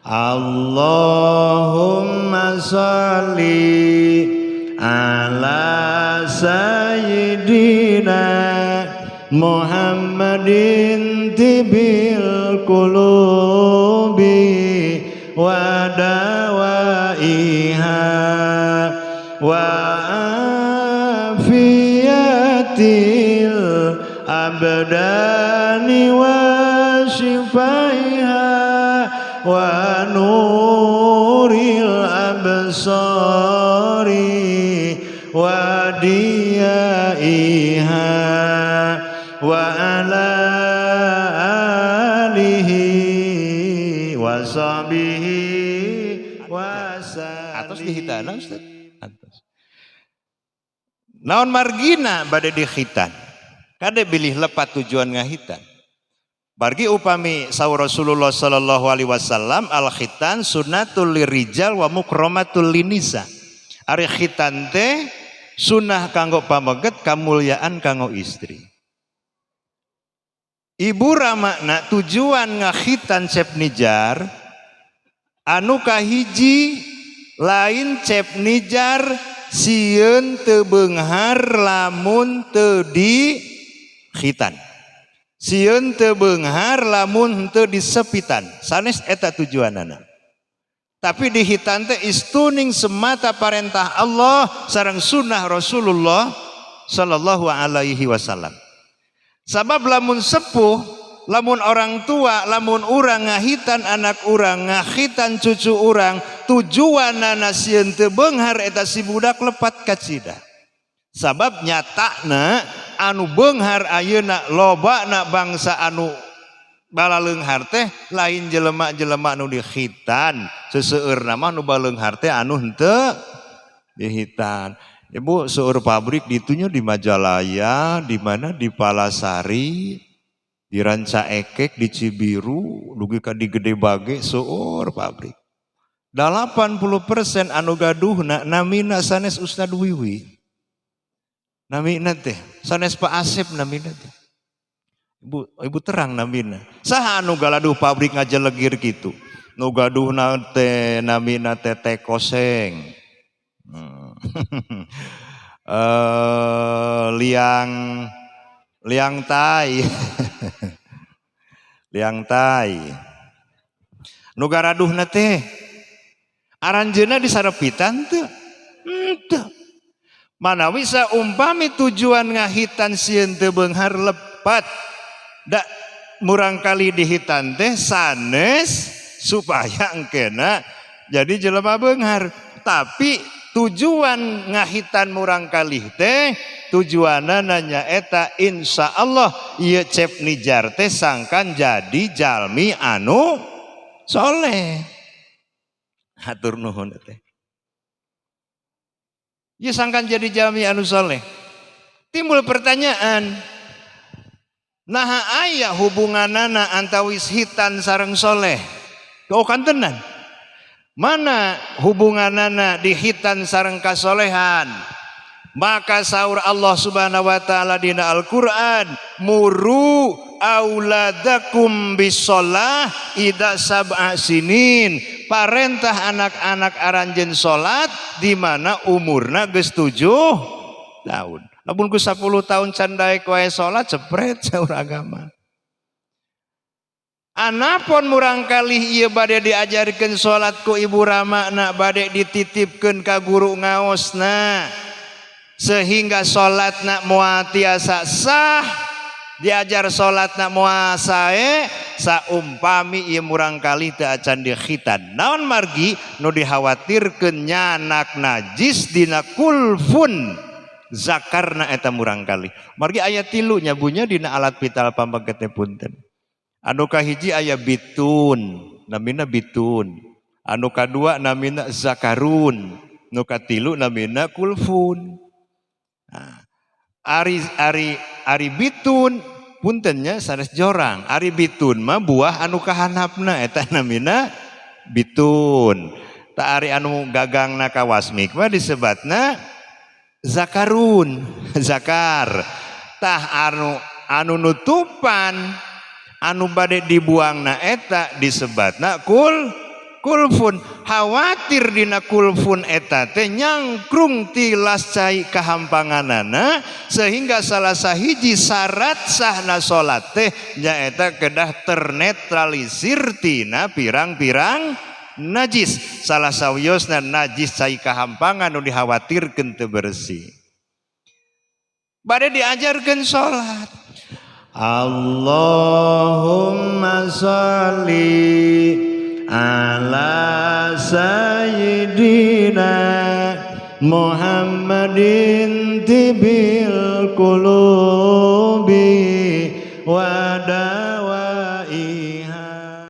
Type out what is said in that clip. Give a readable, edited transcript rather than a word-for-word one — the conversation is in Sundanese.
اللهم صل على سيدنا محمد طب القلوب ودوائها وعافية الأبدان وشفائها ونور الأبصار وضيائها وعلى آله وصحبه وسلم. Atos dihitanan, Ustaz? Atos. Naon margina bade dikhitan? Kade bilih lepat tujuan ngahitan. Margi upami saur Rasulullah sallallahu alaihi wasallam, الختان سنة للرجال ومكرمة للنساء. Ari khitan teh sunah kanggo pameget, kamuliaan kanggo istri. Ibu ramakna tujuan ngakhitan Cep Nijar anu kahiji lain Cep Nijar sieun teu beunghar lamun teu di khitan. Sieun teu beunghar lamun teu disepitan. Sanes eta tujuanana. Tapi di khitan teh istuning semata parentah Allah sareng sunnah Rasulullah sallallahu alaihi wasallam. Sabab lamun sepuh, lamun orang tua, lamun urang ngahitan anak urang, ngahitan cucu urang, tujuanana sieun teu beunghar, eta si budak lepat kacida. Sabab nyatana anu beunghar ayeuna lobana bangsa anu balaleunghar teh lain jelema-jelema anu dikhitan, seseueurna mah nu baleunghar teh anu henteu dihitan. Ibu, seueur pabrik ditunya di Majalaya, di mana, di Palasari, di Rancaekek, di Cibiru, dugi ka di Gede Bage, seueur pabrik. 80% anu gaduhna namina sanes Ustad Wiwi. Namina teh sanes Pak Asep namina teh. Ibu, ibu terang namina. Saha anu galaduh pabrik ngajelegir kitu? Nu gaduhna teh namina teh Teh Koseng. Liang liang tai. Liang tai. Nu garaduhna teh aranjeunna disarepitan teu? Henteu. Manawi saumpami tujuan ngahitan sieun teu beunghar, lepat. Da murangkali dihitan teh sanes supaya engkena jadi jelema beunghar. Tapi tujuan ngahitan murangkali teh tujuanana nyaeta insya Allah ieu Cep Nijar teh sangkan jadi jalmi anu soleh. Hatur nuhun teh. Ieu sangkan jadi jalmi anu soleh. Timbul pertanyaan, naha aya hubunganana antawis hitan sareng soleh? Oh, kantenan. Mana hubunganana di hitan sareng kasolehan? Maka saur Allah Subhanahu wa taala dina Al-Qur'an, مروا أولادكم بالصلاة إذا 7 سنين. Parentah anak-anak aranjeun salat di mana umurna geus 7 tahun. Lamun ku 10 tahun can daek wae salat, cepret saur agama. Anapun murangkalih ieu bade diajarkeun salat ku ibu ramana, bade dititipkeun ka guru ngaosna sehingga salatna moal tiasa sah, diajar salatna moal sae saumpami ieu murangkalih teu acan dikhitan. Naon margi? Nu dikhawatirkeun nyanak najis dina kulfun zakarna eta murangkalih. Margi aya tilu nya bunya dina alat vital pameget teh, punten. Anu kahiji aya bitun, namina bitun. Anu kadua namina zakarun, nu katilu namina kulfun. Nah, ari ari ari bitun, puntennya sanes jorang. Ari bitun mah buah anu kahanapna eta namina bitun. Tah, ari anu gagangna kawasmik mah disebatna zakarun, zakar. Tah, anu anu nutupan Anu bade dibuangna eta disebatna kulfun. Khawatir dina kulfun eta teh nyangkrung tilas cai kahampanganana, sehingga salah sahiji syarat sahna salat teh nyaeta kedah ternetralisir tina pirang-pirang najis. Salah sawiosna najis cai kahampangan nu dikhawatirkeun teu bersih. Bade diajarkeun salat. Allahumma sholli ala sayyidina Muhammadin tibil qulubi wa.